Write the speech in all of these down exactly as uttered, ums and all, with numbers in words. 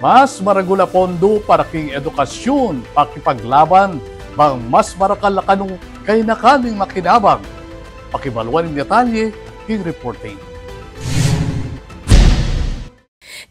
Mas maragul a pondo para king edukasyun, pakipaglaban, bang mas marakal a kanu kayanakan ing makinabang. Pakibaluan ing detalye king reporte.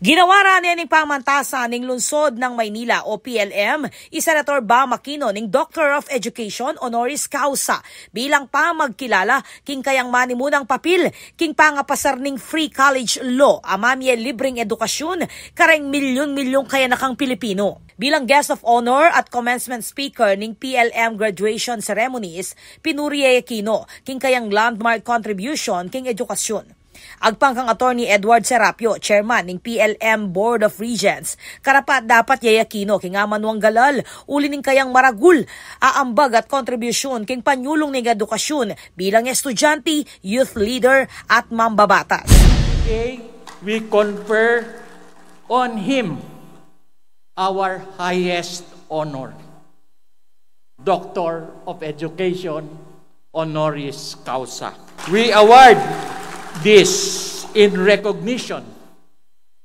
Ginawaran ne ning pamantasan ning Lungsod ng Maynila o P L M, i Senator Bam Aquino ning Doctor of Education honoris causa bilang pamagkilala king kayang manimunang papil king pangapasar ning free college law a mamie libreng edukasyun kareng milyun-milyung kayanakang Pilipino. Bilang guest of honor at commencement speaker ning P L M graduation ceremonies, pinuri ya i Aquino king kayang landmark contribution king edukasyun. Agpang kang Attorney Edward Serapio, chairman ning P L M Board of Regents, karapat-dapat ya i Aquino king amanuang galal uli ning kayang maragul a ambag at kontribusyun king panyulung ning edukasyun bilang estudyante, youth leader at mambabatas. Today, we confer on him our highest honor, Doctor of Education honoris causa. We award this in recognition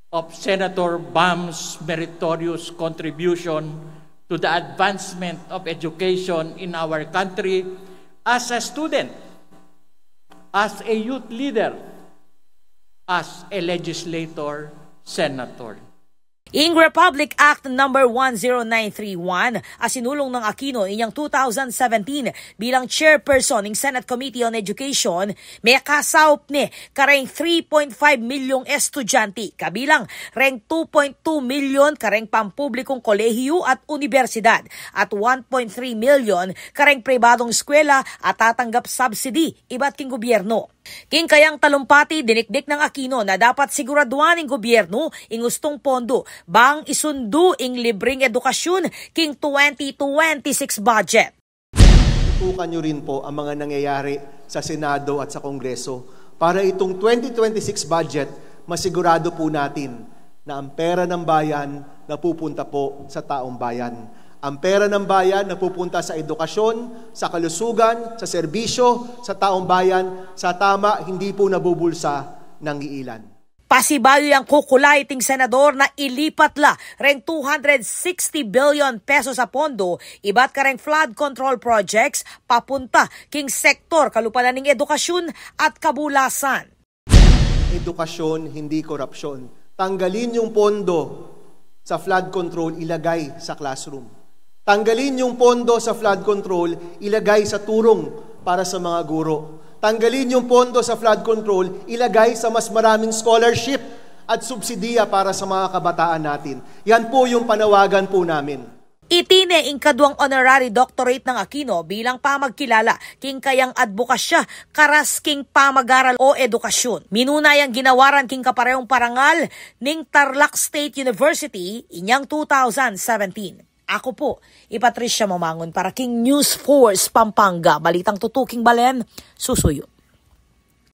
of Senator Bam's meritorious contribution to the advancement of education in our country as a student, as a youth leader, as a legislator, senator. Ing Republic Act number one zero nine three one, a sinulung nang Aquino inyang two thousand seventeen bilang chairperson ning Senate Committee on Education, mekasaup ne kareng three point five milyung estudyante, kabilang reng two point two milyon kareng pampublikung kolehiyu at unibersidad, at one point three milyon kareng pribadung eskwela a tatanggap subsidy ibat king gobyerno. King kayang talumpati, dinikdik nang Aquino na dapat siguraduan ning gobyerno ing ustung pondo bang isundu ing libreng edukasyun king twenty twenty-six budget. Tutukan niyo rin po ang mga nangyayari sa Senado at sa Kongreso para itong twenty twenty-six budget, masigurado po natin na ang pera ng bayan napupunta po sa taong bayan. Ang pera ng bayan napupunta sa edukasyon, sa kalusugan, sa serbisyo, sa taong bayan, sa tama, hindi po nabubulsa ng iilan. Pasibayu yang kukulay iting senador na ilipat la reng two hundred sixty billion pesos a pondo ibat kareng flood control projects papunta king sektor kalupa na ning edukasyun at kabulasan. Edukasyon, hindi korupsyon. Tanggalin yung pondo sa flood control, ilagay sa classroom. Tanggalin yung pondo sa flood control, ilagay sa turong para sa mga guro. Tanggalin yung pondo sa flood control, ilagay sa mas maraming scholarship at subsidiya para sa mga kabataan natin. Yan po yung panawagan po namin. Iti ne ing kaduang honorary doctorate nang Aquino bilang pamagkilala king kayang adbokasya karas king pamag-aral o edukasyun. Minuna yang ginawaran king kaparehong parangal ning Tarlac State University inyang two thousand seventeen. Aku pu i Patricia Mamangun para king News Force Pampanga, balitang tutuking balen, susuyu.